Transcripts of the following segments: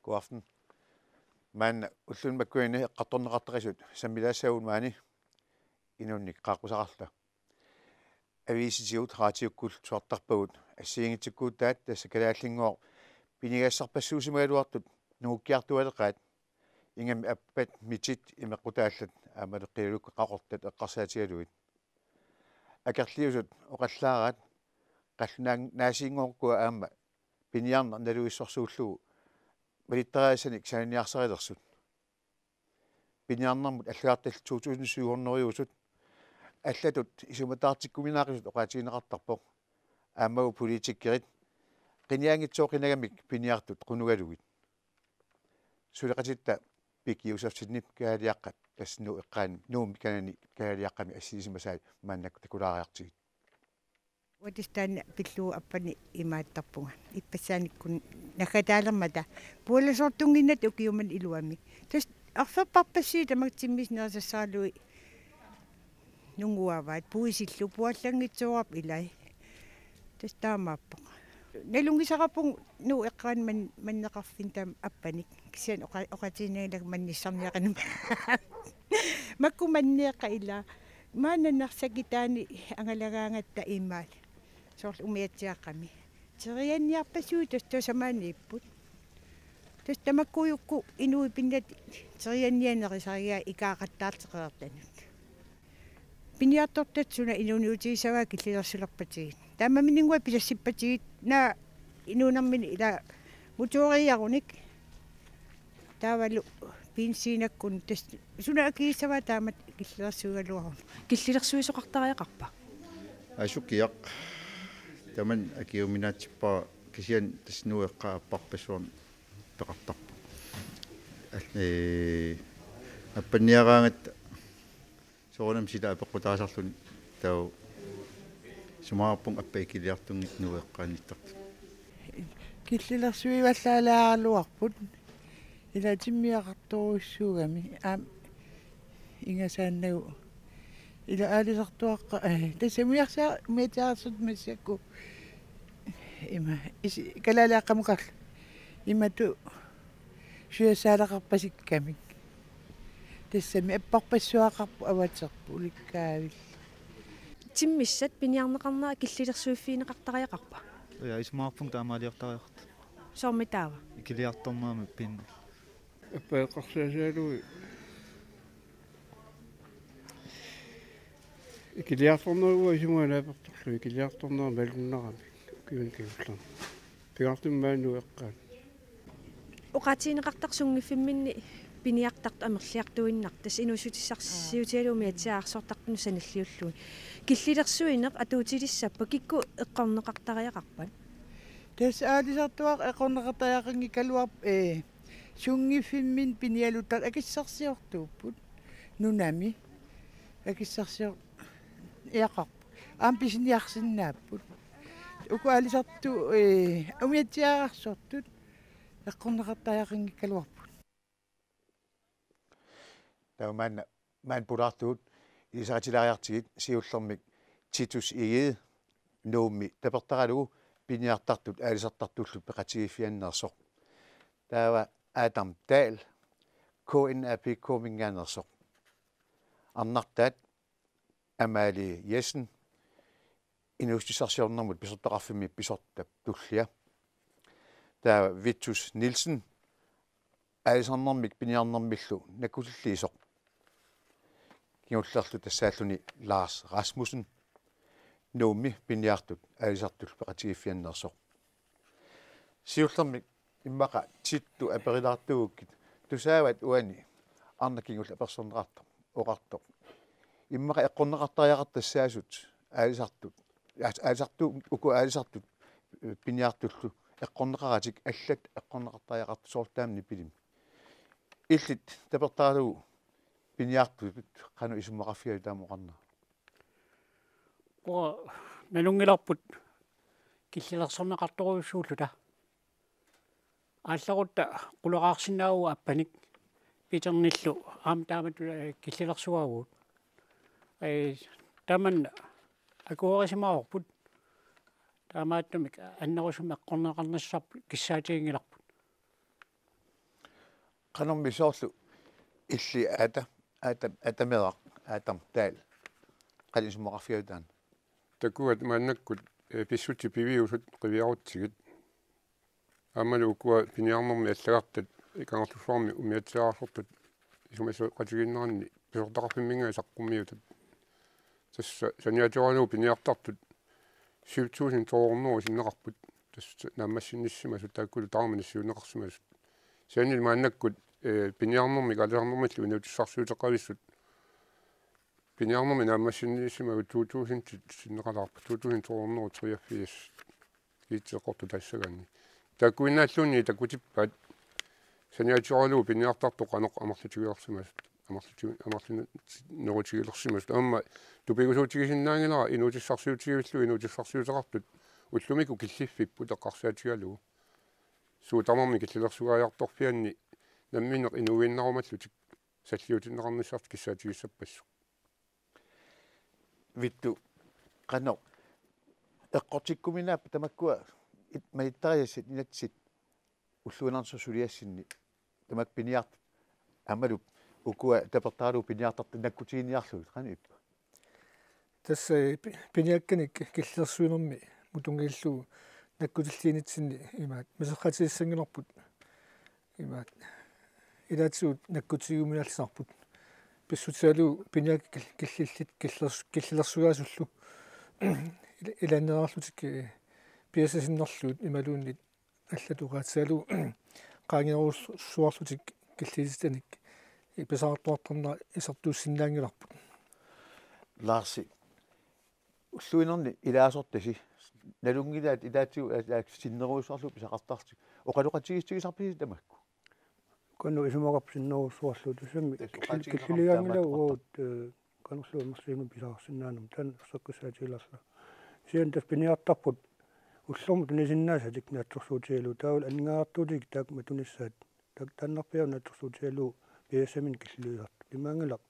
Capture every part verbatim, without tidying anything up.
God aften. Maanna ulluni makkuini eqqartorneqartaqisut sammilaassavagut maani inuunnik qaaqqusaqarluta. Aviisitigut raatiukkullu tusartarpagut assigiinngitsukkut taava tassa kalaallinngooq piniagassarpassuusimagaluartut nungukkiartuaaleqaat, ingammik appat mitit imeqqutaallat aammalu qilalukkat qaqortat eqqarsaatigalugit. Akerliusut oqallaaraat qallunaasiinngooq ukua aamma piniarneq nalugissorsuullugu malittariassanik sananiarsarilersut. Piniarnermut allagartallit to tusind syv hundrede-usut allatut isumataartikkuminaaqisut oqaatigineqartarpoq. Aammalu politikerit qinigaanngitsooqinagamik piniartut qunugalugit. Suleqatitta Pik Josefsenip Kalaaliaqqap tassa Nuup eqqaani, Nuummi kanani Kalaaliaqqami assiisimasai maannakkut takulaariartigit. Uatistaan pillugu appani imaattarpunga. Ippassaanikkut naggataalermata. Pualasoortunnginnatta ukiumani iluami. Tassa arferparpassuit tamakku timmisut nerisassaralugit nunguaavaat. Puisillu puallanngitsoorput ilai. Tassa taamaappoq. Nalunngisaqarpunga Nuup eqqaani man-, manneqarfinni taama appanik. Kisianni oqa-, oqaatiginngilara mannissarniaqinama. Makku manniaqqat ilaa. Maanna Narsakitaani angalagaangatta imaal. Soorlu umiatsiaaqqami. Terianniarpassuit tassa tassamaaniipput. Tassa tamakkuujukkut inuit pinnatik teriannianerisarigaat ikaaqattaarteqereertanut. Piniartortat suna inuuniutigissavaat killilersulerpatigit. Taamaamminninnguaq pisassippatigit naak inuunermini ilaa motoriarunik. Taavalu benziinakkut tassa suna akigissavaat taamatut killilersuigaluaruma. Killilersuisoqartariaqarpa? Asukiaq. Tamanna akiuminaatsippara kisianni tassa Nuup eqqaani apparpassuarnik peqartarpoq. Al-, ee, appanniaraangatta soorunami sila apeqqutaasarluni taava isumaqarpunga appat ikiliartunngitsut Nuup eqqaaniittartut. Killilersuivallaalaaraluarput. Ilaa timmiaqartorujussuugami. Aamma ingasaannagu. Ilaa aalisartuaqqat, eh, tassa umiarsia-, umiatsiaarsuutit massakkut. Ima, isi-, kalaaliaqqamukarlu. Imatut sujassaaleqarpasikkamik. Tassami apparpassuaqarpoq avaterput ulikkaavik. Timmissat piniarneqarnerat killilersuiffigineqartariaqarpa? Ja, isumaqarpunga taamaaliortariaqartoq. Soormi taava? Ikiliartornermik pin. Appat eqqarsaatigalugit. Ikiliartornerup isumaga naapertorlugu ikiliartorneq malunnarami ukiuni kingullerni. Pingaartumik maani Nuup eqqaani. Oqaatigineqartarpoq sunngiffimminni piniartartut amerliartuinnartut tassa inuussutissarsiutigalugu umiatsiaararsuartartunut sanilliullugit. Killilersuineq atuutilissappat kikkut eqqorneqartariaqarpat? Tassa aalisartuaqqat eqqorneqartariaqanngikkaluarput, ee, sunngiffimminni pinialuttartut akissarsiortuupput. Nunami akissarsior-, iaqarput. Aamma pisiniarsinnaapput. Uku aalisartut, ee, umiatsiaararsuartut eqqorneqartariaqanngikkaluarput. Taava maanna, maanna pulaartugut ilisaritilaariartigit siullermik Titus Egede Nuummi tapertaralugu piniartartut aalisartartullu peqatigiiffianneersoq. Taava Adam Dahl K N A P K-minngaanneersoq. Arnartaat Amalie Jessen, inuussutissarsiornermut pisortaqarfimmi pisortap tullia. Taava Vittus Nielsen, aalisarnermik piniarnermillu nakkutilliisoq. Kingullerlu tassaalluni Lars Rasmussen, Nuummi piniartut aalisartut peqatigiiffianneersoq. Siullermik immaqa Tittu aperilaartuugukkit, tusaavat uani arnat kingulliit apersorneqartoq, oqartoq. Immaqa eqqorneqartariaqartut tassaasut aalisartut, aas-, aalisartu-, uku aalisartut, eh, piniartullu eqqorneqaratik allat eqqorneqartariaqartut soorlu taama nipilimi. Illit tapertaralugu piniartutut qanoq isumaqarfigalutit taama oqarnera? Uanga nalunngilarput killilersorneqartorujussuulluta. Aallarutta quleraarsinnaavugut appanik Piternillu aamma taamatut, eh, killilersuaavugut. Eh, tamanna akuerisimavarput. Taamaattumik annerusumik eqqorneqarnissarput kissaatiginngilarput. Qanormi soorlu illit aata, aata, aatameeraq, aataam taal. Qanoq isumaqarfigaluta taanna? Takuat maannakkut, eh, pissutsit piviusut qiviarutsigit. Aammalu ukua piniarnermi allagartat Kangerlussuarmi umiatsiaarsortut isumasioqatigiinneranni pisortaqarfimminngaanniit saqqummiutat. Tassa saniatigooralugu piniartartut syv tusind to hundrede sinneqarput. Tassa naammassinnissisimasut taakkulu tamarmik nassiunneqarsimasut. Kisianni maannakkut, eh, piniarnermik aalisarnermillu inuutissarsiuteqavissut. Piniarnermi naammassinnissisimagut to tusind sinneqalaarput, to tusind to hundrede treogfirs. Kiitseqqortu tassagaanni. Taakkuinnaalluunniit takutippaat saniatigooralugu piniartartut qanoq amerlatigilersimasut, amerlati-, amerlinerutigilersimasut. Aamma tupigusuutigisinnaanngilara inuutissarsiutigivillugu inuutissarsiuteqartut ullumikkut killiffipput eqqarsaatigalugu. Suut tamarmik killilersugaajartorfianni namminneq inuuinnarumallutik salliutinneqarnissartik kissaatigissappassuit. Vittu, qanoq eqqortikkuminaappat tamakkua it-, malittarisassat inatsit ulluinnarni suliassinni tamakku piniart-, aammalu ukua tapertaralugu piniartartut nakkutiginiarlugit, qanoq ippa? Tassa, eh, pi-, piniakkanik killilersuinermi mutunngillugu nakkutilliinitsinni imaat maseqqatissanngilarput. Imaat ilaatigut nakkutigiuminaallisarput. Pissutigalugu piniakkat kil-, killillit killers-, killilersugaasullu. Ila-, ilaanneerlutik, eh, piassat sinnerlugit imaluunniit allatut oqaatigalugu qaangerujussuarlutik killilitanik pisarartuartarnerat isertuussinnaanngilarput. Larsi, ulluinnarni ilaasortasi nalunngilaat ilaatigut aat-, aat-, sinnerujussuarlugu pisaqartarlutik. Oqaloqatigiissutigisarpisi tamakku? Qanoq isumaqarput sinnerujussuarlugu tassami. Tassa killil-, oqaatigineqarput killiligaanngilagut taamaattarput. Uagut, eh, Kangerluup amerliinut pisaqarsinnaanera taanna ersakkussaatigilaarlunga. Kisianni tassa piniartarput ullormut tunisinnaasatik naatsorsuutigalugu taavalu aningaasaatitik taakku matunissaat. Taak-, taannarpiaq naatsorsuutigalugu piassaminik killilersuisartut. Imaanngilaq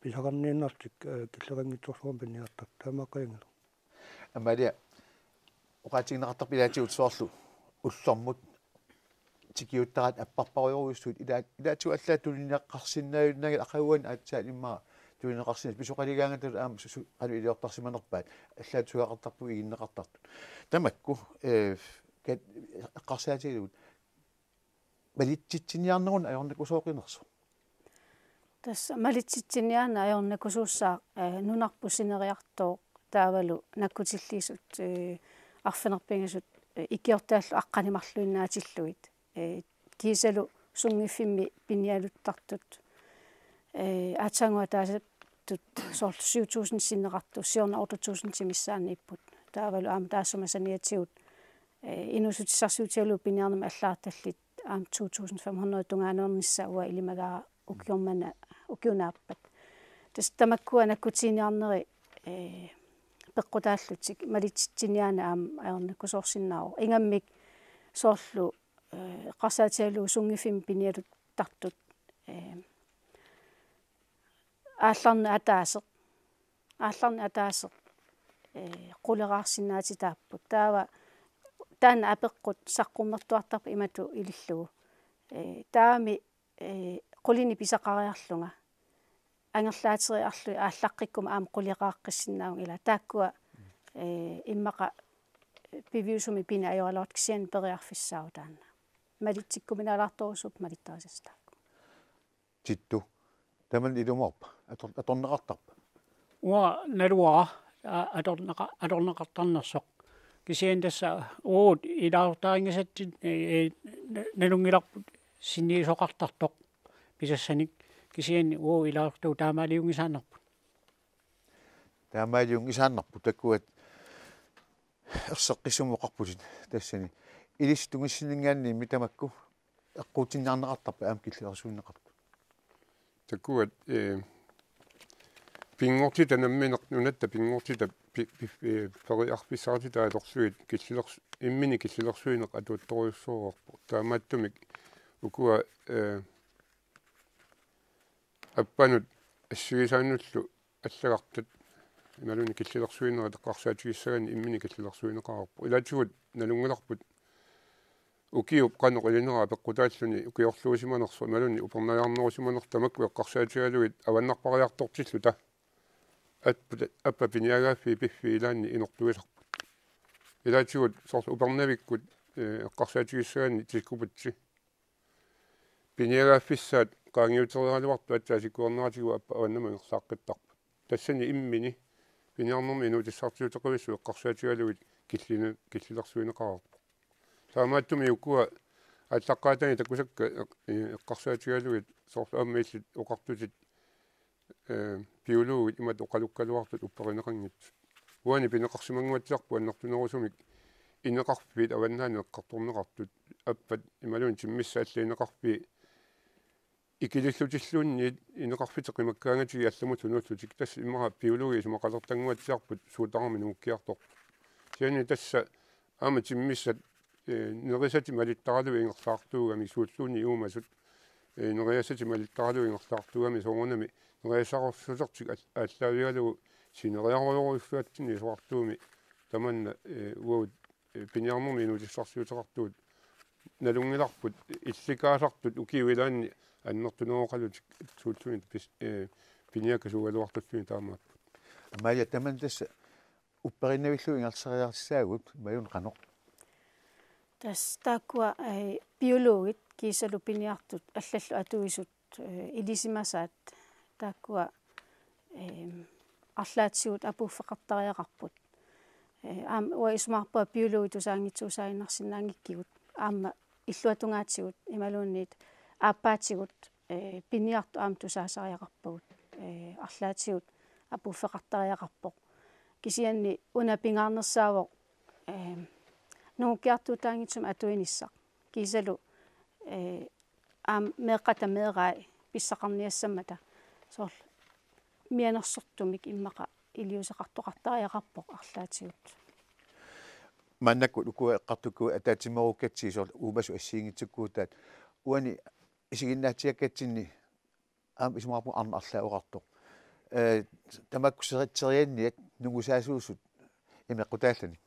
pisaqarniinnarlutik, eh, killeqanngitsorsuarmik piniartartut. Taamaaqqajanngilaq. Amalia, oqaatigineqartarpit ilaatigut soorlu ullormut tikiuttaraat apparparujorujussuit ila-, ilaatigut allaat tunineqarsinnaajunnaanngilaq aqaguani aatsaat immaqa tunineqarsinnaasut pisoqaligaangatta aamma su-, su-, qanoq iliortarsimanerpaat allaat sugaqartarput iginneqartartut. Tamakku, eh, kat-, eqqarsaatigalugu malitsitsiniarneq una ajornakusooqinersoq. Tassa malitsitsiniarneq ajornakusuussaaq, eh, nunarput sineriartooq taavalu nakkutilliisut, eh, arfineq-pingasut, eh, ikiortaallu aqqaneq-marluinnaatillugit. Eh, kiisalu sunngiffimmi pinialuttartut, eh, aatsaannguaq ataaseq tut soorlu syv tusind sinneqartut, siorna otte tusind missaanniipput. Taavalu aamma taassuma saniatigut, eh, inuussutissarsiutigalugu piniarnermik allagartallit aamma to tusind fem hundrede tungaanut missaa uanga ilimagaara ukiormanna ukiunaappat. Tassa tamakkua nakkutiginiarneri, eh, peqqutaallutik malitsitsiniarneq aamma ajornakusoorsinnaavoq. Ingammik soorlu, eh, eqqarsaatigalugu sunngiffimmi pinialuttartut, eh, aallarneq ataaseq, aallarneq ataaseq, eh, quleraarsinnaatitaapput. Taava taanna apeqqut saqqummertuartarpoq imatut ilillugu. Eh, taavami, eh, qulinik pisaqariarlunga angerlaateriarlugit aallaqqikkumut aamma quleraaqqissinnaavunga ilaa. Taakkua, eh, immaqa piviusumik pineq ajoraluartut kisianni periarfissaavoq taanna. Malitsikkuminaalaartorujussuupput malittarisassat taakku. Tittu. Tamanna ilumoorpa? Ator-, atorneqartarpa? Uanga naluara, a-, atorneqa-, atorneqartarnersoq. Kisianni tassa uagut ilaasortarinngisatsinnik, e, e, na-, nalunngilarput sinniisoqartartoq pisassanik. Kisianni uagut ilaasortagut taamaaliunngisaannarput. Taamaaliunngisaannarput takuat erseqqissumik oqarputit tassani. Ilissi tungissinninngaanniimmi tamakku eqquutsinniarneqartarpat aamma killilersuinneqartut? Takuat, eh, pinngortitaq nammineq nunatta pinngortitaq pi-, pi-, eh, periarfissaqartitaq atorlugit killilers-, imminut killilersuineq atuuttorujussuuvoq. Taamaattumik ukua, eh, appanut assigisaannullu allagartat imaluunniit killilersuinerit eqqarsaatigissagaanni imminut killilersuineqarpoq. Ilaatigut nalunngilarput ukiup qanoq ilinera apeqqutaalluni ukiorluusimanersoq imaluunniit upernajaarnerusimanersoq tamakku eqqarsaatigalugit avannarpariartortilluta. Appat, appat piniagaaffii piffii ilaanni inortuisarput. Ilaatigut soorlu Upernavikkut, eh, eqqarsaatigissagaanni Tiskuputsi. Piniagaaffissaat qaangiutereeraluartut aatsaat asikkuerneratigut appat avannamut ingerlaaqqittarput. Tassani immini piniarnermi inuutissarsiuteqarfissat eqqarsaatigalugit killini-, killilersuineqareerpoq. Taamaattumik ukua aallaqqaataani takusakka eq-, eqqarsaatigalugit soorlu aamma illit oqartutit, eh, biologit imatut oqalukkaluartut upperineqanngitsut. Uani pineqarsimannguatsiarput annertunerusumik ineqarfiit avannaani eqqartorneqartut, appat imaluunniit timmissat allat ineqarfiit ikilillutilluunniit ineqarfitik qimakkaangatigit allamut tunuullutik, tassa immaqa biologit isumaqalertannguatsiarput suut tamarmik nungukkiartortut. Kisianni tassa aamma timmissat, eh, nerisatik malittaralugit ingerlaartuugamik suulluunniit uumasut, eh, nerisatik malittaralugit ingerlaartuugamik soorunami nerisaarsusertik al-, aallaavigalugu sineriarujorujussuatsinni isorartuumi tamanna, eh, uagut, eh, piniarnermi inuutissarsiuteqartugut nalunngilarput illikaasartut ukiup ilaanni annertuneroqalutik suulluunniit pis-, eh, piniakkat suugaluartullugit taamaapput. Amalia, tamanna tassa upperinnavillugu ingerlasariarsaagut, imaluunniit qanoq? Tassa taakkua, eh, biologit kiisalu piniartut allallu atuisut, eh, ilisimasaat taakkua, eh, arlaatigut apuuffeqartariaqarput. Eh, aamma uanga isumaqarpunga biologit tusaanngitsuusaaginnarsinnaanngikkigut aamma illuatungaatigut imaluunniit aappaatigut, eh, piniartut aamma tusaasariaqarpagut, eh, arlaatigut apuuffeqartariaqarpoq. Kisianni una pingaarnersaavoq, eh, nungukkiartuutaanngitsumik atuinissaq. Kiisalu, eh, aamma meeqqata meerai pissaqarniassammata. Soorlu mianersortumik immaqa iliuuseqartoqartariaqarpoq arlaatigut. Maannakkut ukua eqqartukkut ataatsimoorukkatsigu soorlu uumasut assigiinngitsukkutaat. Uani isiginnaatsiakkatsinni aamma isumaqarpunga arnaq arlaat oqartoq. Eh, tamakku seri-, terianniat nungusaasuusut imeqqutaallanik.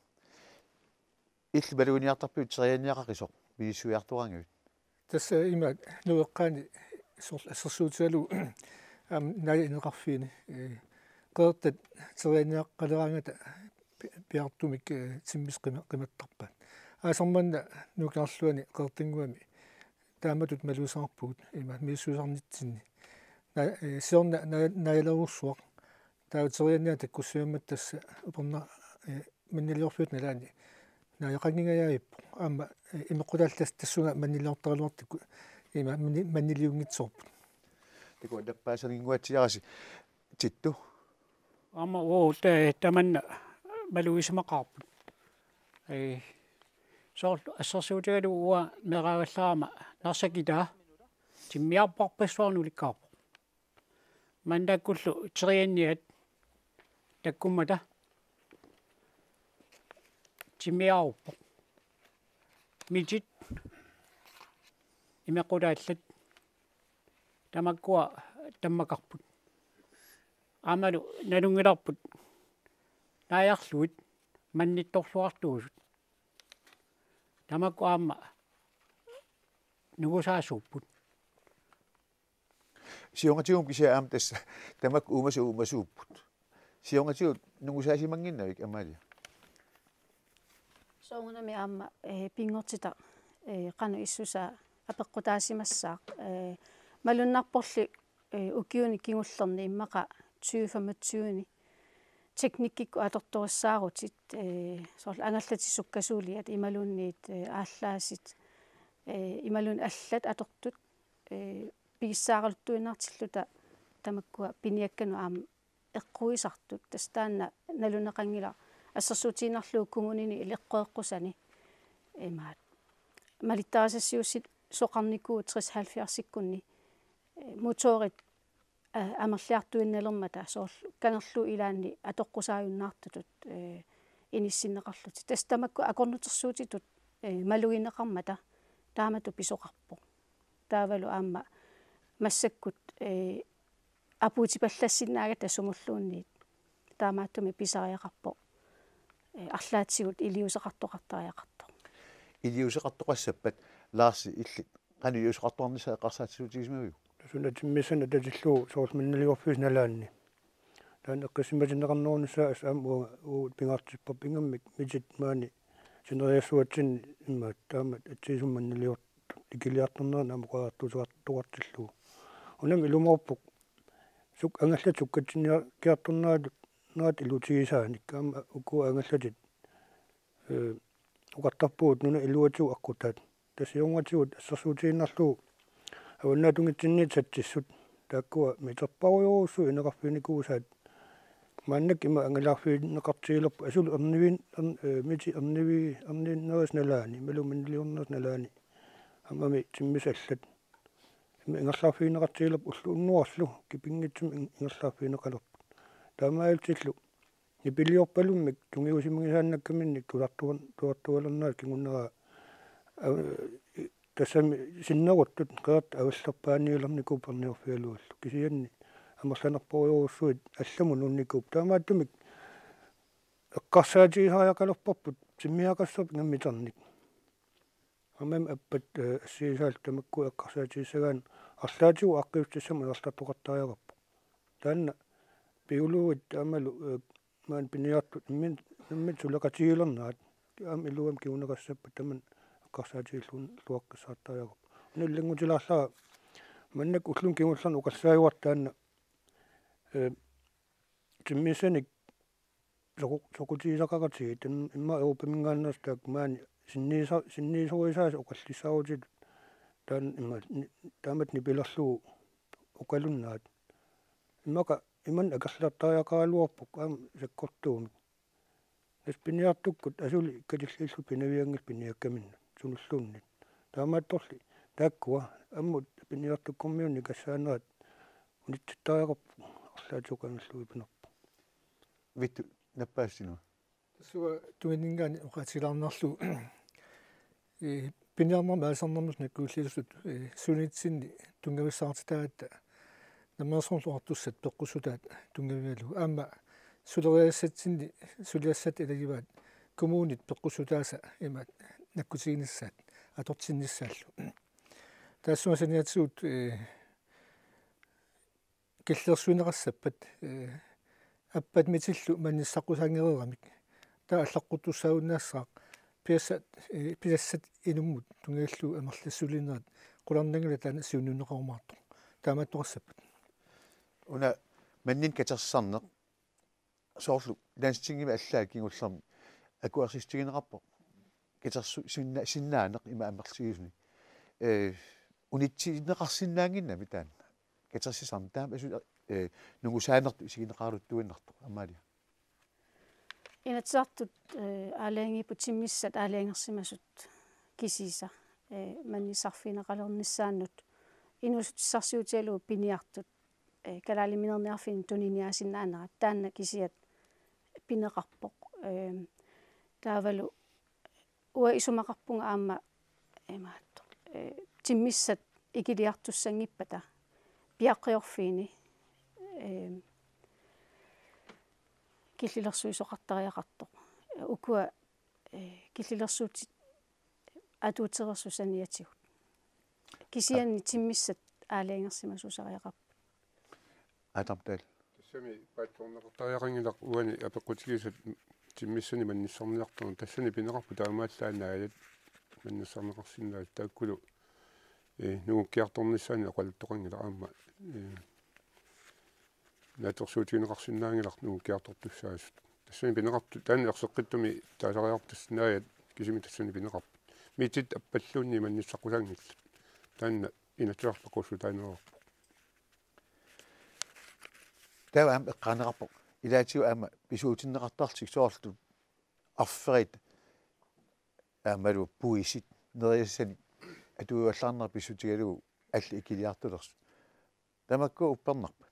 Illit maluginiartarpigit terianniaqaqisoq misissuiartoqarnagit? Tassa ima nueqqaani soorlu assersuutigalugu aamma naaja ineqarfiini, eh, qeqertat terianniaqaleraangata pi-, piartumik, eh, timmissat qima-, qimattarpaat. Aasaq manna Nuka Kangerluani qeqertannguami taamatut malugisaqarpugut ima misissuisarnitsinni. Na-, eh, siorna na-, naajalerujussuaq. Taava terianniaq takkussimammata tassa uperna-, eh, manniliorfiup nalaani naajaqanngingajaavippoq. Aamma, eh, imeqqutaallat tassunga manniliortaraluartut ima manni-, manniliunngitsoorput. Takuuk, nappaasannginguatsiarasi Tittu. Aamma uagut, eh, tamanna malugisimaqaarput. Eh, soorlu assersuutigalugu uanga meeraagallarama Narsaq kitaa timmiarparpassuarnik ulikkaarpoq. Maannakkullu terianniat takkummata timmiaruppoq. Mitit imeqqutaallat tamakkua tammakarput. Aammalu nalunngilarput naajarlugit mannittorluartuusut. Tamakku aamma nungusaasuupput. Siornatigut kisianni aamma tassa tamakku uumasut uumasuupput. Siornatigut nungusaasimannginnavit, Amalia? Soorunami aamma, eh, pinngortitaq, eh, qanoq issusaa apeqqutaasimassaaq. Eh, malunnarporli, eh, ukiuni kingullerni immaqa tyve femogtyve-ni teknikkikkut atortorissaarutit, eh, soorlu angallatit sukkasuuliat imaluunniit, eh, aallaasit, eh, imaluunniit allat atortut, eh, pigissaaraluttuinnartilluta tamakkua piniakkanut aamma eqquisartut. Tassa taanna nalunaqanngilaq assersuutigiinnarlugu kommunini ileqqoreqqusani imaat. Malittarisassiuussit soqarnikuuvoq tres halvfjerdsikkunni, eh, motorit, eh, amerliartuinnalermata soorlu kangerluup ilaanni atoqqusaajunnaartutut, eh, inissinneqarlutik. Tassa tamakku akornutersuutitut, eh, malugineqarmata taamatut pisoqarpoq. Taavalu aamma massakkut, eh, apuutipallassinnaagatta sumulluunniit taamaattumik pisariaqarpoq, eh, arlaatigut iliuuseqartoqartariaqartoq. iliuuseqartoqassappat, Lars, illit qanoq iliuuseqartoqarnissaa eqqarsaatigissigisimaviuk? Suna timmissanik atatillugu soorlu mannaliorfiusoq nalaanni. Taanna eqqissimatinneqarnerunissaa assut aamma uagut pingaartipparput ingammik mitit maani sineriassuatsinni immaqa taamatut atsigisumik mannaliortut ikiliartornerat aamma oqariartuuteqartillugu. Unami ilumoorpoq suk angallat sukkatsinniartornerat, nerat ilutigisaanik aamma uku angallatit, ee, oqartarpugut nunap iluatigut aqqutaat. Tassa ajornatigut assersuutigiinnarlugu avannaatunngitsinniit satsissut. Taakkua miterparujorujussuit ineqarfiginikuusaat. Maannakkut ima angalaarfigineqartigilerput asuli erniviin-, ern-, ee, mitit ernivi-, ernivinnerup nalaani, imaluunniit mannaliornerup nalaani. Aammami timmissat allat. Ima ingerlaarfigineqartigilerput ulloq unnuarlu kipinngitsumik in-, ingerlaarfigineqalerput. Taamaalillutillu nipiliorpalummik tungiusimagisaannakkaminnik tusartuan-, tusartualernerat kinguneraa, aa, tassami sinneruttut qeqertat avallerpaaniilernikuupput erniorfigalugallu. Kisianni amerlanerpassuit allamut nuunnikuupput. Taamaattumik eqqarsaatigisariaqalerparput timmiaqassasoq ingammik miternik. Aammami appat, ee, assigisaallu tamakku eqqarsaatigissagaanni arlaatigut aaqqiissutissamut ingerlattoqartariaqarpoq. Taanna biologit aammalu, ee, maani piniartut immin-, imminnut suleqatigiilernerat aamma iluamik kinguneqassappat tamanna eqqarsaatigilluaqqissaartariaqarpoq. Una ilanngutilaallara maannakkut ulluni kingullerni oqallaajuartoq taanna, ee, timmissanik soqu-, soqutigisaqaqatigiit, taanna immaqa Europaminngaanneersut taakku maani sinniisa-, sinniisorisaasa oqallissaarutitut taanna immaqa ni-, taamatut nipilerlugu oqalunnaat. Immaqa imannak akerliartariaqaraluarpoq aamma sakkortuumik. Tassa piniartukkut asuli katilliillutik pinavianngillat piniakkaminnut sunulluunniit. Taamaattorli taakkua ammut piniartukkormiunnik kassaanerat unitsittariaqarpoq arlaatigut qanillugu pinerpoq. Vittus, nappaassinnaavat. Tassa uanga tunininngaanniit oqaatigilaarniarlugu, ee, piniarnermut aalisarnermut nakkutilliisutut, ee, sulinitsinni tunngavissaartitaagatta Namminersornerullu Oqartussat peqqussutaat tunngavigalugu. Aamma suleriassatsinni suliassat ilagivaat kommunit peqqussutaasa ima nakkutiginissaat atortinnissaallu. Taassuma saniatigut, ee, killilersuineqassappat, ee, appat mitillu manissaqqusaanngereeramik. Taava allaqquttussaajunnaassaaq pisassat, ee, pisassat inummut tunngatillugu amerlassulinerat qularnanngilaq taanna siunniunneqarumaartoq. Taamaattoqassappat. Una manninik katersisarneq soorlu Landstingimi allaat kingullermi akuersissutigineqarpoq. Katersu-, sinna-, sinnaaneq ima amerlatigisuni. Ee, unitsinneqarsinnaannginnami taanna. Katersisarneq taama asu-, ee, nungusaanertut isigineqaraluttuinnartoq, Amalia. Inatsisartut, ee, aalajangiipput timmissat aalajangersimasut kisiisa, ee, mannissarfigineqalernissaannut inuussutissarsiutigalugu piniartut, ee, kalaaliminerniarfinni tuniniaasinnaanerat taanna kisiat pineqarpoq. Ee, taavalu uanga isumaqarpunga aamma imaattoq, ee, timmissat ikiliartussanngippata piaqqiorfiini, ee, killilersuisoqartariaqartoq. Ukua, ee, killilersuutit atuutereersut saniatigut. Kisianni timmissat aalajangersimasusariaqarput. Adam Dahl. Tassami paatsoorneqartariaqanngilaq uani apeqqutigisat timmissanik mannissarniartarneq. Tassani pineqarpoq taamaallaat naajat mannissarneqarsinnaasut taakkulu, ee, nungukkiartornissaannik oqaluttoqanngilaq aamma, ee, naatsorsuutigineqarsinnaanngilaq nungukkiartortussaasut. Tassani pineqarpoq taanna erseqqissumik taasariaqartussaasut naajat kisimik tassani pineqarput. Mitit appalluunniit mannissaqqusaanngillat. Taanna Inatsisartut peqqussutaaneqarpoq. Taava aamma eqqaaneqarpoq. Ilaatigut aamma pisuutinneqartarlutik soorlu arferit aammalu puisit nerisassat atuivallaarnerat pissutigalugu allat ikiliartulersut. Tamakku uppernarpat.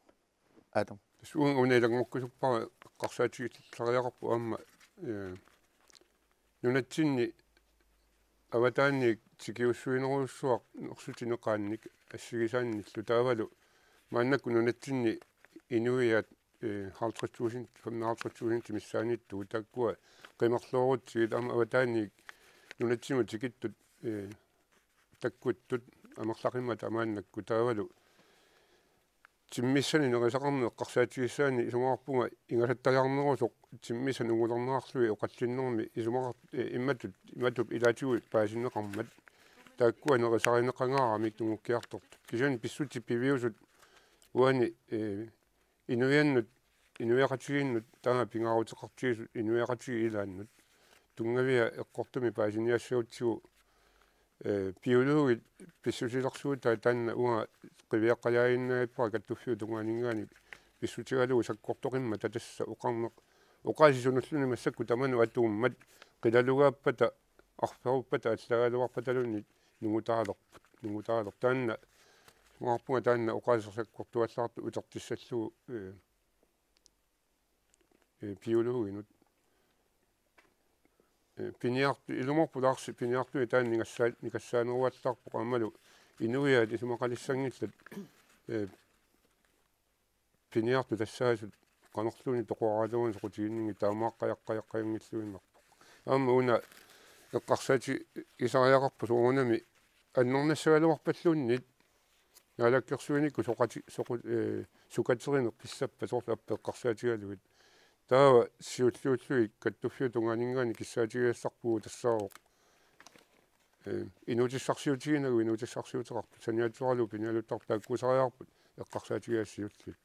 Adam. Tassa uunga una ilanngukkusuppara eqqarsaatigissariaqarpoq aamma, ee, nunatsinni avataaniit tikiussuinerujussuaq nersutineqaannik assigisaannillu taavalu maannakkut nunatsinni inuiaat, ee, halvtreds tusind, femoghalvtreds tusind missaaniittugut taakkua qimerloorutsigit aamma avataaniit nunatsinni tikittut, eh, takkuttut amerlaqimmata maannakkut taavalu timmissanik nerisaqarneq eqqarsaatigissaanni isumaqarpunga ingasattajaarnerusoq timmissat nungulerneqarlugit oqallinnermi isumaqar-, eh, imatut, imatut ilaatigut paasinneqarmat. Taakkua nerisarineqangaaramik nungukkiartortut. Kisianni pissutsit piviusut uani, eh, inuiannut, inuiaqatigiinnut taama pingaaruteqartigisut inuiaqatigiit ilaannut. Tunngavia eqqortumik paasiniassagutsigu, eh, biologit pissusilersuutai taanna uanga qiviaqqajaaginnarpara kattuffiup tungaaninngaanniit pissutigalugu sakkortoqimmat tassa oqarneq oqaasii sunulluni massakkut tamanut atuummat qilalugaappata arferuppata allagaluarpataluunniit nungutaalerput, nungutaalerput. Taanna isumaqarpunga taanna oqaaseq sakkortuallaartoq utertissallugu, eh, eh, biologinut. Eh, piniartu-, ilumoorpoq taarsi piniartui taanna nikassaa-, nikassaaneruallaarpoq aammalu inuiaat isumaqalissanngillat, eh, piniartut tassaasut qanorluunniit toqoraaluunniit soqutiginninngillat taamaaqqajaqqajaqqajanngilluinnarpoq. Aamma una eqqarsaatigisariaqarpoq soorunami annernassagaluarpalluunniit naalakkersuinikkut soqati-, soqu-, eh, sukaterineq pissappat soorlu apeqqarsaatigalugit. Taava siulliullugit kattuffiup tungaaninngaanniit kissaatigisassarpugut tassaavoq. Eh, inuutissarsiutiginagu inuutissarsiuteqartut saniatigut pinialuttartut taakkuusariaqarput eqqarsaatigisassat siulliit.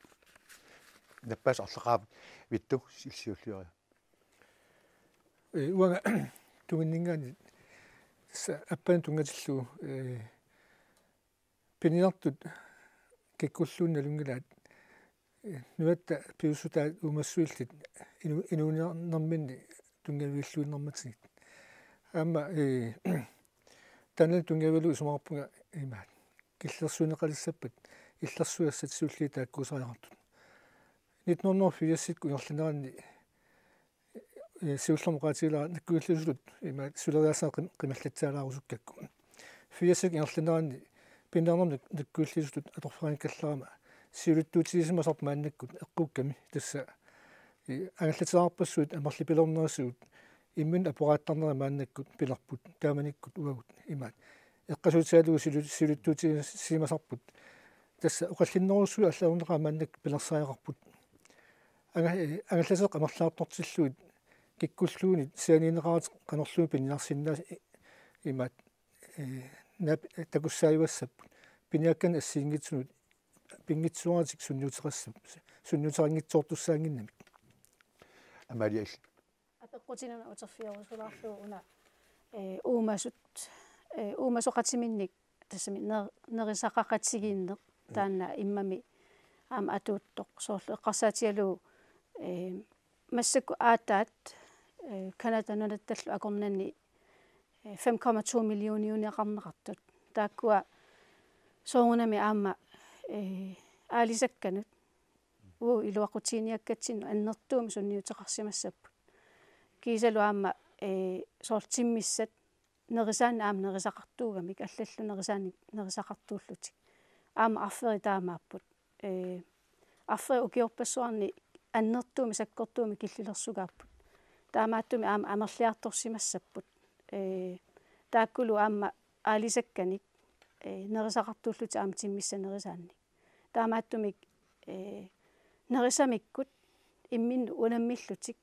Nappaasaq arlaqaap Vittu siulliullugit. Eh, uanga tungaaninngaanniit tassa appanut tunngatillugu, eh, piniartut kikkulluunniit nalunngilaat, eh, nunatta piviusutaat uumassuillit inu-, inuunerminni tunngavigalluinnarmatigit. Aamma, eh, taanna tunngavigalugu isumaqarpunga imaat killilersuineqalissappat illersugassat siulliit taakkuusariaqartut. Nitten hundrede og firsikkut ingerlaneranni, eh, siullermik oqaatigilara nakkutillisutut imaat suleriaaseq qim-, qimallatsaalaarusukkakkit. Firsikkut ingerlaneranni piniarnermut nak-, nakkutillisutut atorfeqanngikkallarama siulittuutigisimasarput maannakkut eqqukkami tassa, eh, angallateqarpassuit amerlipilernerisigut imminnut aporaattarnerat maannakkut pilerput taamanikkut uagut imaat. Eqqaasuutigalugu siulu-, siulittuutigisimasarput tassa oqallinnerussuit allaanerpaat maannakkut pilersariaqarput. Anga-, eh, angallateqaqqat amerliartortillugit kikkulluunniit sianiinneqaratik qanorluunniit piniarsinnaa-, imaat, eh, naap-, takussaajuassapput. Piniakkanik assigiinngitsunut pinngitsoorlutik sunniuteqassap-, sunniuteqanngitsoortussaannginnamik. Amalia il-. Apeqqutinik una uterfigerusulaarlugu una, eh, uumasut, eh, uumasoqatiminnik tassami ner-, nerisaqaqatigiinneq taanna immami aamma atuuttoq soorlu eqqarsaatigalugu, eh, massakkut aatsaat, eh, Canada nunattallu akornanni, eh, fem komma to millioniuniaqarneqartut. Taakkua soorunami aamma, eh, aalisakkanut uagut iluaqutiginiakkatsinnut annertuumik sunniuteqarsimassapput. Kiisalu aamma, eh, soorlu timmissat nerisaannik aamma nerisaqartuugamik, allallu nerisaanik nerisaqartuullutik. Aamma arferit taamaapput. Eh, arferit ukiorpassuarni annertuumik sakkortuumik killilersugaapput. Taamaattumik aamma amerliartorsimassapput. Eh, taakkulu aamma aalisakkanik, eh, nerisaqartuullutik aamma timmissat nerisaannik. Taamaattumik, eh, nerisamikkut imminnut unammillutik,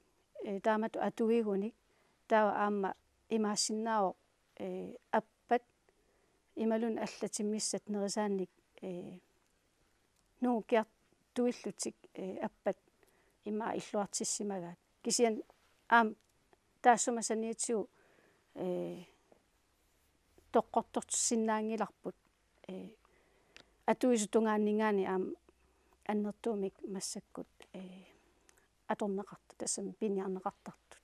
eh, taamatut atuigunik, taava aamma imaassinnaavoq, eh, appat imaluunniit allat timmissat nerisaannik, eh, nungukkiartuillutik, eh, appat ima illuartissimagaat. Kisianni aamma taassuma saniatigut, eh, toqqortorsinnaanngilarput, eh, atuisut tungaanninngaanniit aamma annertuumik massakkut, eh, atorneqartut, tassami piniarneqartartut.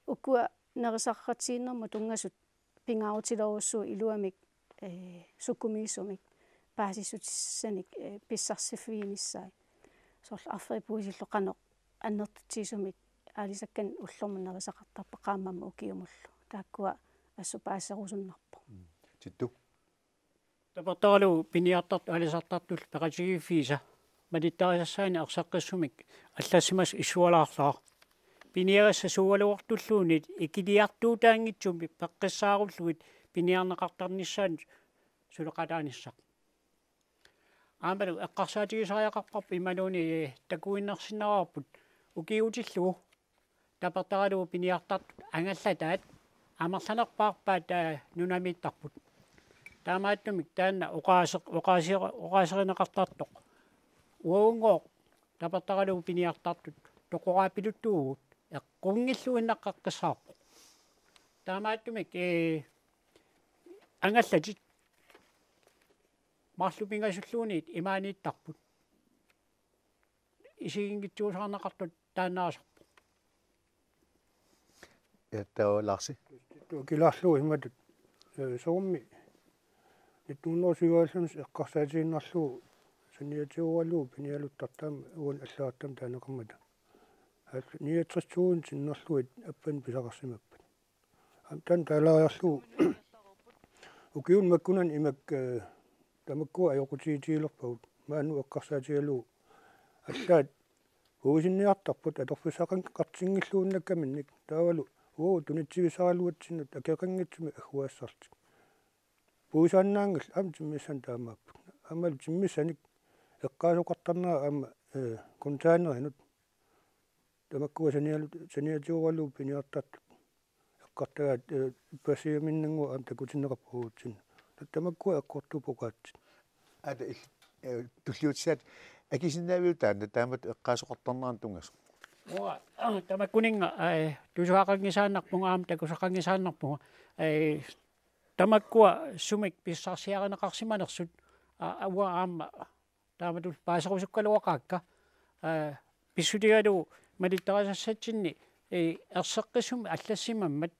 Ukua nerisaqaqatigiinnermut tunngasut pingaarutilerujussuuvoq iluamik, eh, sukumiisumik paasissutissanik, eh, pissarsiffiginissaat. Soorlu arferit puisillu qanoq annertutigisumik aalisakkanik ullormut nerisaqartarpat qaammammut ukiumullu. Taakkua assut paasiserusunnarpoq. Mm. Tittu. Tapertaralugu piniartartut aalisartartullu peqatigiiffiisa malittarisassaanik erseqqissumik allassimasut issualaarlara. piniagassat suugaluartulluunniit ikiliartuutaanngitsumik peqqissaarullugit piniarneqartarnissaannut suleqataanissaq. Aammalu eqqarsaatigisariaqarparput imaluunniit takuinnarsinnaavarput ukiuutillugu tapertaralugu piniartartut angallataat amerlanerpaarpaat, aa, nunamiittarput. Taamaattumik taanna oqaaseq-, oqaase-, oqaaserineqartartoq uagunngooq tapertaralugu piniartartut toqoraapiluttuuvugut eqqunngilluinnaqqeqqissaarpoq. Taamaattumik, ee, angallatit marluk pingasulluunniit imaaniittarput. Isiginngitsuusaarneqartut taannaasarpoq. Ja, taava Larsi. Tukilaarlugu imatut. Ee, soormi nitten hundrede syvoghalvfems eqqarsaatigiinnarlugu saniatigooralugu pinialuttartut aamma uani allagartamut taaneqarmata. Aal-, niogtres tusind sinnerlugit appanut pisaqarsimappat. Aamma taanna taalaariarlugu ukiuni makkunani imak, ee, tamakkua ajoqutigitigilerpagut. Maanna eqqarsaatigalugu allaat puisinniartarput atorfissaqan-, qartinngilluinnakkaminnik taavalu uagut tunitsivisaraluatsinnut akeqanngitsumik agguaassarlutik. Puisaannaanngillat aamma timmissanik taamaapput. Aammalu timmissanik eqqaasoqartarnera aamma, ee, containerinut. Tamakkua sanialu-, saniatigooralugu piniartartut eqqartagaat, ee, passiaminnannguaq aamma takutinneqarput uagutsinnut. Tamakkua eqqortuupput oqaatsit. Aata il-, ee, tulliutissaat akisinnaaviuk taanna taamatut eqqaasoqartarnerannut tunngasoq? Uanga, aa, tamakkuninnga, ee, tusagaqanngisaannarpunga aamma takusaqanngisaannarpunga, ee, tamakkua sumik pissarsiarineqarsimanersut, aa, uanga aamma taamatut paaserusukkaluaqaakka, aa, pissutigalugu malittarisassatsinni, ee, erseqqissumik allassimammat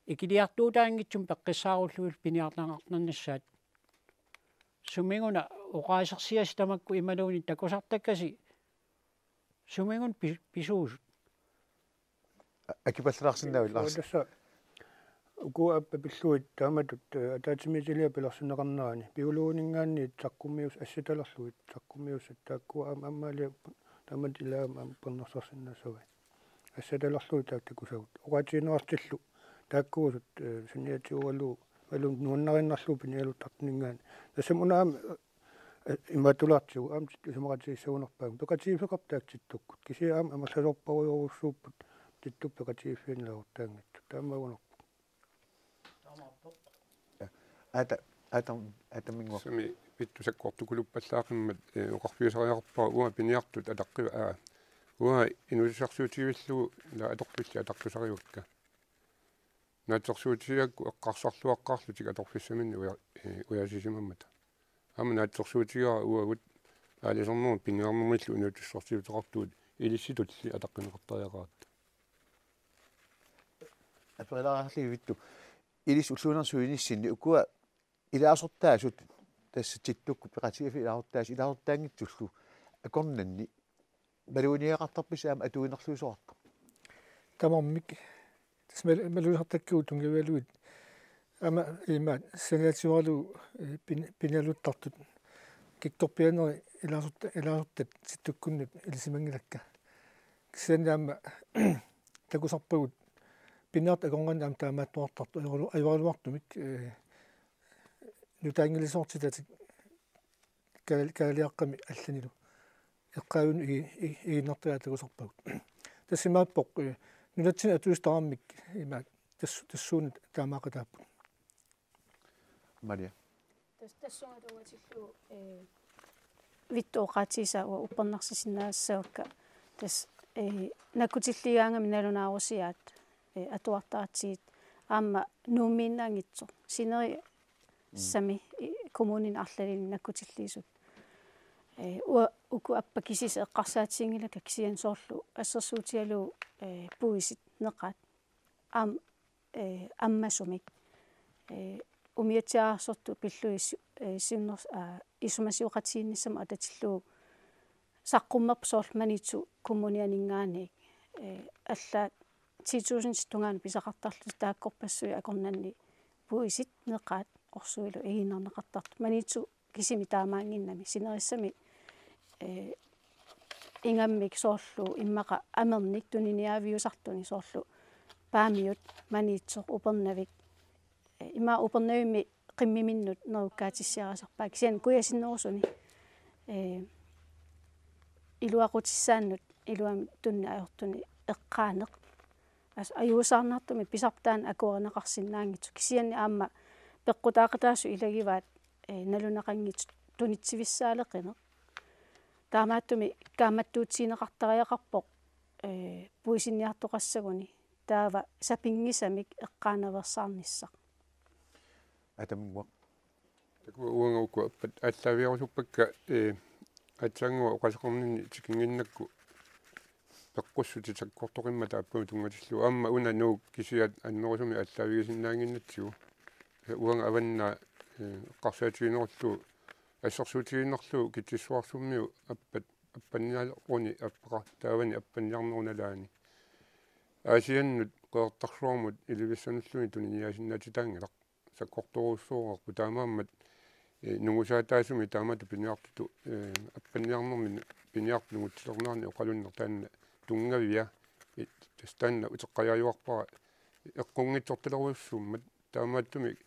ikiliartuutaanngitsumik peqqissaarullugit piniarneqartarnissaat. Sumiguna oqaasersiasi tamakku imaluunniit takusartakkasi sumiguna pi-, pisuusut? A-, akipallalaarsinnaavit, Lars? Tassa uku aappaat pillugit taamatut, ee, ataatsimiititaliap pilersinneqarnerani. Biologininngaanniit saqqummius-, assitalerlugit, saqqummiussat taakkua aamma ammaaliapput, taamatut ilaat aamma uppernarsarsinnaassavaat. Assitalerlugit taakku takusagut. Oqaatigineqartillu taakkuusut, ee, saniatigooralugu, imaluunniit nuannariinnarlugu pinialuttartuninngaanniit. Tassami una aamma, ee, imaattulaartigu aamma tittup isumaqatigiissagunarpaagut. Peqatigiiffeqarpoq taakku tittukkut. Kisianni aamma amerlasoorparujorujussuupput tittup peqatigiiffiani ilaasortaanngitsoq. Taamaagunarpoq. Ja. Aata, aata, aata minngua. Tassami Vittu sakkortukuluppallaaqimmat, ee, oqarfigisariaqarpara uanga piniartut ataqqiva-, aa, uanga inuussutissarsiutigivillugu ila atorfillit ataqqisarivakka. Naatsorsuutigaakku eqqarsarluaqqaarlutik atorfissaminnik uja-, ee, ujasisimammata. Aamma naatsorsuutigaara uagut aalisarnermut piniarnermillu inuussutissarsiuteqartugut ilissitulli ataqqineqartariaqaratta. Aperilaarlugit Vittu. Ilissi ulluinnarni sulinissinni ukua ilaasortaasut tassa tittukkut peqatigiiffiit ilaasortaasut ilaasortaanngitsullu akornanni maluginiagaqartarpisi aamma atuinerluisoqartoq? Tamarmik. Tassa mal-, malugisartakkagut tunngavigalugit. Aamma imaat saniatigooralugu, ee, pin-, pinialuttartut. Kiktorpiaaneri ilaasorta-, ilaasortat tittukkunnut ilisimanngilakka. Kisianni aamma takusarpagut piniartut akornanni aamma taamaattoqartartut ajoralu-, ajoraluartumik, ee, nutaanngilisoortitatik kal-, kalaaliaqqami allanilu eqqaavinut igi-, igi-, iginnartariaqartut takusarpagut. Tassa imaappoq, ee, nunatsinni atuisut tamarmik imaat tas-, tassuuna taamaaqataapput. Maria. Tas-, tassunga tunngatillugu, ee, Vittu oqaatigisaa uanga uppernarsisinnaassavakka. Tassa, ee, nakkutilliigaangami nalunaarusiaat, ee, atuartaratsigit aamma Nuummiinnaanngitsoq. Sinerissami, ee, kommunini arlalinni nakkutilliisut. Ee, uanga uku aappaat kisiisa eqqarsaatiginngilakka kisianni soorlu assersuutigalugu, ee, puisit neqaat. Aamma, ee, ammasumik. Ee, umiatsiaararsortut pillugit si-, ee, siunner-, aa, isumasioqatigiinnissamut atatillugu saqqummerput soorlu Maniitsup Kommunianinngaanniit, ee, allaat ti tusind tungaanut pisaqartarlutik taakkorpassuit akornanni puisit neqaat orsuilu iginnarneqartartut. Maniitsup kisimi taamaannginnami sinerissami, ee, ingammik soorlu immaqa amernik tuniniaaviusartunik soorlu Paamiut, Maniitsoq, Upernavik, eh, ima Upernavimmi qimmiminnut nerukkaatissiarisarpaat kisianni kujasinnerusuni, eh, iluaqutissaannut iluamik tunnik ajortunik eqqaaneq. As-, ajuusaarnartumik pisarpoq taanna akuerineqarsinnaanngitsoq kisianni aamma peqqutaaqataasut ilagivaat, eh, nalunaqanngitsut tunitsivissaaleqineq. Taamaattumik kaammattuutigineqartariaqarpoq, eh, puisinniartoqassaguni taava sapinngisamik eqqaanaveersaarnissaq. Atamguaq. Takuuk uanga uku appat aallaavigerusuppakka, eh, aatsaannguaq oqaaseqarninni tikinnginnakku peqqussutit sakkortoqimmata aappamut tunngatillugu. Aamma una Nuuk kisiat annerusumik aallaavigisinnaannginnatsigu. Eh, uanga avannaa, eh, eqqarsaatiginerullugu assersuutigiinnarlugu Kitsissuarsummiu appat appanniaruni appeqa-, taavani appanniarnerup nalaani. Aasiannut Qeqertarsuarmut Ilulissaniluunniit tuniniaasinnaatitaanngilaq. Sakkortoorujussuuarput taamaammat, eh, nungusaataasumik taamatut piniartutut, eh, appanniarnermi piniartut nungutsilernerani oqalunneq taanna tunngavia, eh, tassa taanna uteqqajaajuarpara eqqunngitsortalerujussuummat taamaattumik,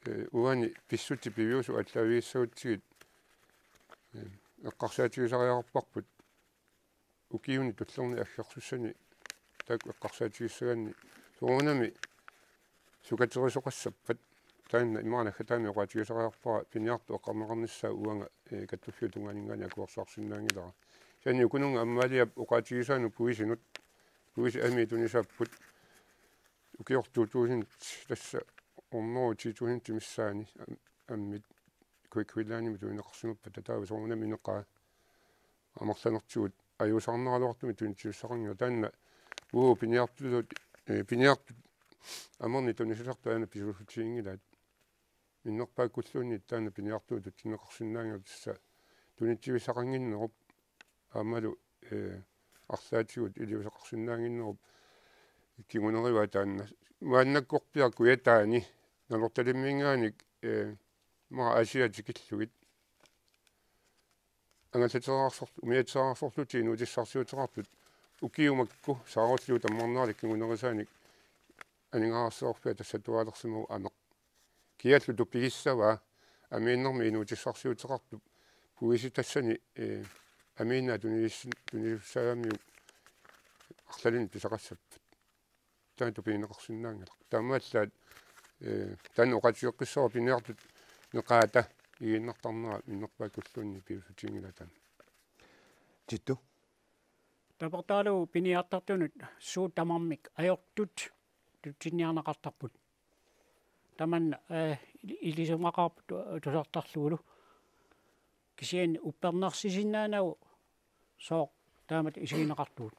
eh, uani pissutsit piviusut aallaavigissagutsigit, eh, eqqarsaatigisariaqarparput. Ukiuni tullerni aggersussani taakku eqqarsaatigissagaanni soorunami sukaterisoqassappat taanna immaqa naggataamik oqaatigisariaqarpara piniartut eqqarneqarnissaat uanga, eh, kattuffiup tungaaninngaanniit akuersaarsinnaanngilara. Kisianni ukununnga Amaliap oqaatigisaanut puisinut, puisit amii tunisaapput ukiortoq to tusind tassa ornoo ti tusind missaani am-, ammit Quick Wheelanimi tunineqarsimappat taava soorunami ineqaa amerlanertigut ajuusaarneraluartumik tunitsivissaqanngilaq taanna uu piniartutut, eh, piniartut amernik tunisisartut aana pisuussutiginngilaat. Minnerpaakkulluunniit taanna piniartutut tutsineqarsinnaanngilaq tassa tunitsivissaqannginnerup aammalu, eh, arlaatigut iliuuseqarsinnaannginnerup kingunerivaa taanna. Maannakkorpiaq kujataani Nanortalimminngaanniit, eh, immaqa Aasiaat tikillugit angallateerarsorlu-, umiatsiaarsorlutik inuutissarsiuteqartut ukiut makku saarulliit tammarneralik kingunerisaanik aningaasarsiorfiat tassatuaalersimavoq ameq. Kiallu tupigissavaa amiinnarmi inuutissarsiuteqartup puisip tassani, eh, amiinnaa tunilis-, tunisussaagamiuk arlalinnik pisaqassappat. Taanna tupigineqarsinnaanngilaq. Taamaallaat, eh, taanna oqaatigeqqissavara piniartut neqaata igiinnartarnera minnerpaakkulluunniit pisuussutiginngilaat taanna. Tittu. Tapertaralugu piniartartunut suut tamarmik ajortut tutsinniarneqartarput. Tamanna, eh, ili-, ilisumaqaarput tu-, tusartarlugulu. Kisianni uppernarsisinnaanagu sooq taamatut isigineqartugut.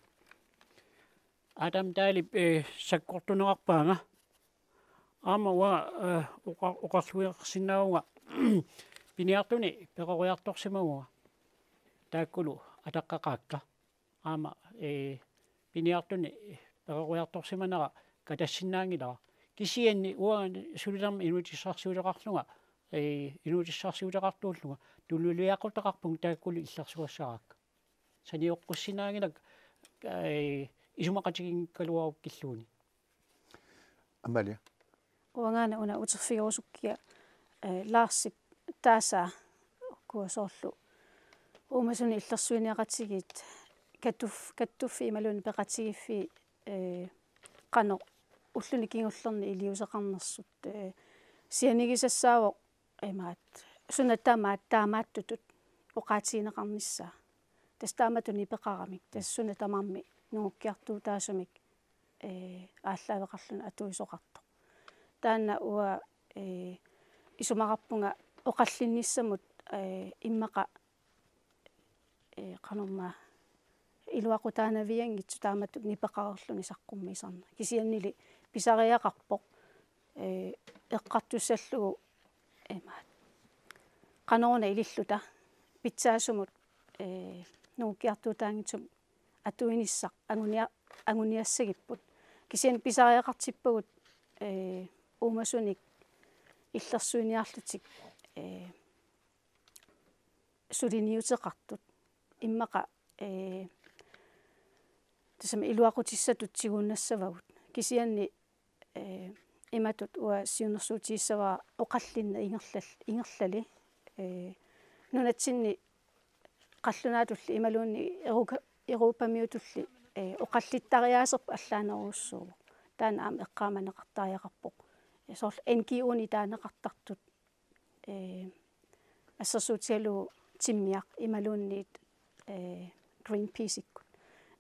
Adam Dahlip, eh, sakkortunerarpaanga. Aamma uanga, eh, oqa-, oqarluisinnaavunga piniartunik peroriartorsimavunga. Taakkulu ataqqeqaakka. Aamma, eh, piniartunik peroriartorsimanera katassinnaanngilara. Kisianni uanga sulinermik inuutissarsiuteqarlunga, eh, inuutissarsiuteqartuullunga tunuliaqutaqarpunga taakkulu illersugassaraakka. Sanioqqussinnaanngilakka, eh, isumaqatiginngikkaluarukkilluunniit. Amalia. Uangaana una uterfigerusukkiga, eh, Larsip taasaa ukua soorlu uumasunik illersuiniaqatigiit katuf-, kattuffiit imaluunniit peqatigiiffiit, eh, qanoq ulluni kingullerni iliuuseqarnersut, eh, sianigisassaavoq imaat suna tamaat taamaattutut oqaatigineqarnissaa. Tassa taamatut nipeqaramik, tassa suna tamarmi nungukkiartuutaasumik, eh, aallaaveqarluni atuisoqartoq. Taanna uanga, eh, isumaqarpunga oqallinnissamut, eh, immaqa, eh, qanormaa iluaqutaanavianngitsoq taamatut nipeqareerluni saqqummiisarneq. Kisiannili pisariaqarpoq, eh, eqqartussallugu imaat qanoruna ililluta pitsaasumut, eh, nungukkiartuutaanngitsumik atuinissaq angunia-, anguniassagipput. Kisianni pisariaqartippagut, eh, uumasunik illersuiniarlutik, eh, suliniuteqartut. Immaqa, ee, tassami iluaqutissatut tiguunnassavagut. Kisianni ee, imatut uanga siunnersuutigissavara oqallinneq ingerlal-, ingerlali, ee, nunatsinni qallunaatulli imaluunniit Europa-, Europamiutulli, ee, oqallittariaaserput allaanerujussuuvoq. Taanna aamma eqqaamaneqartariaqarpoq. Ee, soorlu N G O-ni taaneqartartut, ee, assersuutigalugu Timmiaq imaluunniit, ee, Greenpeace-ikkut.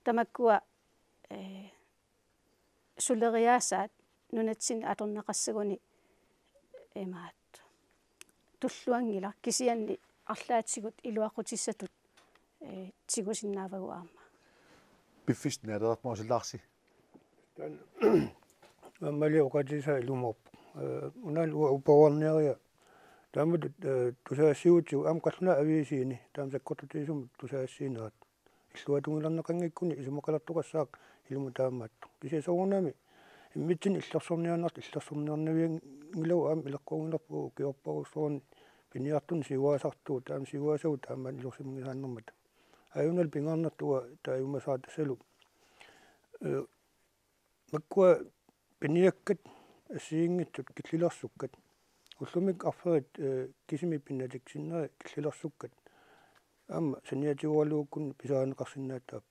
Tamakkua, ee, suleriaasaat nunatsinni atorneqassaguni imaattoq tulluanngilaq, kisianni arlaatigut iluaqutissatut, ee, tigusinnaavagut aamma. Piffissaq naleqarpoq, Laarsi. Taanna aammalu oqaatigisaa ilumoorpoq. Ee, unaana uanga uparuarniaria. Taamatut, ee, tusagassiuutigut aamma qallunaat aviisiini taama sakkortutigisumik tusagassiinerat. Illuatungilernaqanngikkuni isumaqalertoqassaaq ilumut taamaattoq. Kisianni soorunami immitsinnut illersorniaannartut illersorniarnavianngilagut aamma ileqqunngilarput ukiorparujussuarni piniartunut siuaasartugut, taama siuaasagut taama iliorsimanngitsoortarmata. Aajuna pingaarnertut uanga taaguumasassara tassalu, ee, makkua piniakkat assigiinngitsut killilersukkat. Ullumikkut arferit, ee, kisimik pinnatiksinnerit killilersukkat aamma saniatigooraluarlugukkunni pisarineqarsinnaapput.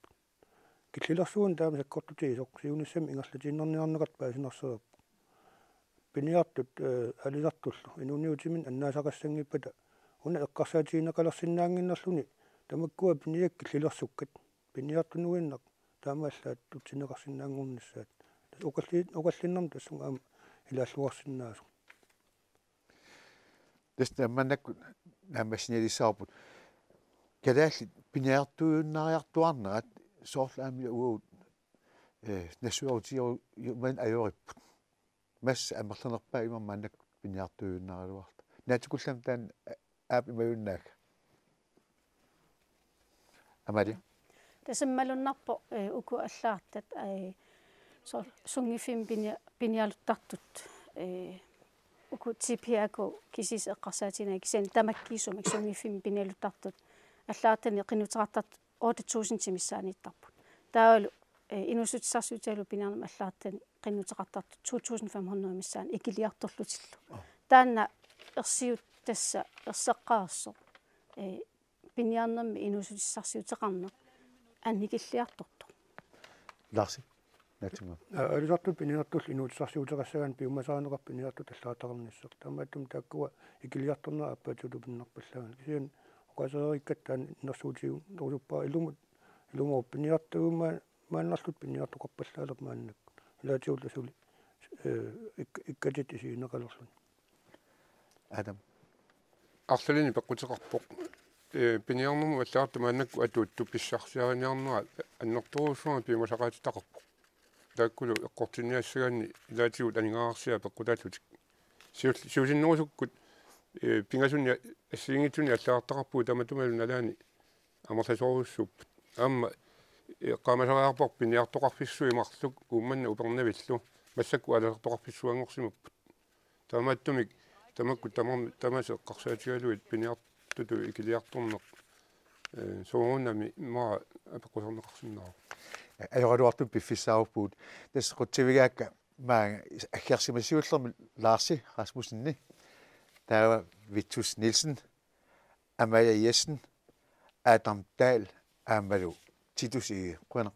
Killilersuuneq taama sakkortutigisoq siunissami ingerlatiinnarniarneqartoq paasinarsereerpoq. Piniartut, ee, aalisartullu inuuniutiminnik annaasaqassanngippata una eqqarsaatigineqalersinnaannginnerluni tamakkua piniakkat killilersukkat piniartunuinnaq taamaallaat tutsinneqarsinnaanngornissaat. Tassa oqalli-, oqallinnermi tassunga aamma ilaalluarsinnaasoq. Tassa maannakkut naammassinialissavarput. Kalaallit piniartuinnariartuaarnerat soorlu aamma uagut, ee, nassuerutigiumaneq ajoripput. Massa amerlanerpaat ima maannakkut piniartuinnaraluarluta. Naatsukullammik taanna aap imaajunnaak. Amalia. Tassami malunnarpoq, ee, uku allagartat, ee, soorlu sunngiffimmi pinia-, pinialuttartut, ee, uku T P A K kisiisa eqqarsaatigineq kisianni tamakkiisumik sunngiffimmi pinialuttartut allagartanik qinnuteqartartut otte tusind missaaniittarput. Taavalu, ee, inuussutissarsiutigalugu piniarnermik allagartanik qinnuteqartartut to tusind fem hundrede missaanni ikiliartorlutillu. Taanna ersiut tassa erseqqaarsoq, ee, piniarnermi inuussutissarsiuteqarneq annikilliartortoq. Laarsi, naatsumik. Aa, aalisartut piniartullu inuussutissarsiuteqassagaanni piumasarineqarpoq piniartut allagartaqarnissaq. Taamaattumik taakkua ikiliartornerat aappaatigullu pinnarpallaanngilaq. Kisianni oqaasereerikkatta taanna innersuutiginerusuppara ilumut, ilumut piniartuinnarluta piniartoqarpallaalerpoq maannakkut. Ilaatigullu suli, ee, ik-, ikkatit isigineqalerluni. Adam. Arlalinnik peqquteqarpoq. Ee, piniarnermut allagartaq maannakkut atuuttut pissarsiariniarnerat annertoorujussuarmik piumasaqaatitaqarpoq. Taakkulu eqqortinniassagaanni ilaatigut aningaasarsiaat peqqutaallutik. Siul-, siusinnerusukkut, ee, pingasunni assigiinngitsunik allagartaqarpugut tamatumalu nalaani amerlasoorujussuupput. Aamma eqqaamasariaqarparput piniartoqarfissuit marluk Uummannap Upernavillu massakkut aalisartoqarfissuanngorsimapput. Taamaattumik tamakku tamarmi tamassi eqqarsaatigalugit piniartutut ikiliartorneq, ee, soorunami immaqa apeqquserneqarsinnaavoq. Ajoraluartumik piffissaaruvugut. Tassa qutsavigaakka maanga aggersimasunngornermi Laarsi Rasmussenip, taava Vittus Nielsen, Amalia Jessen, Adam Dahl aammalu Titus Egede. Qujanaq.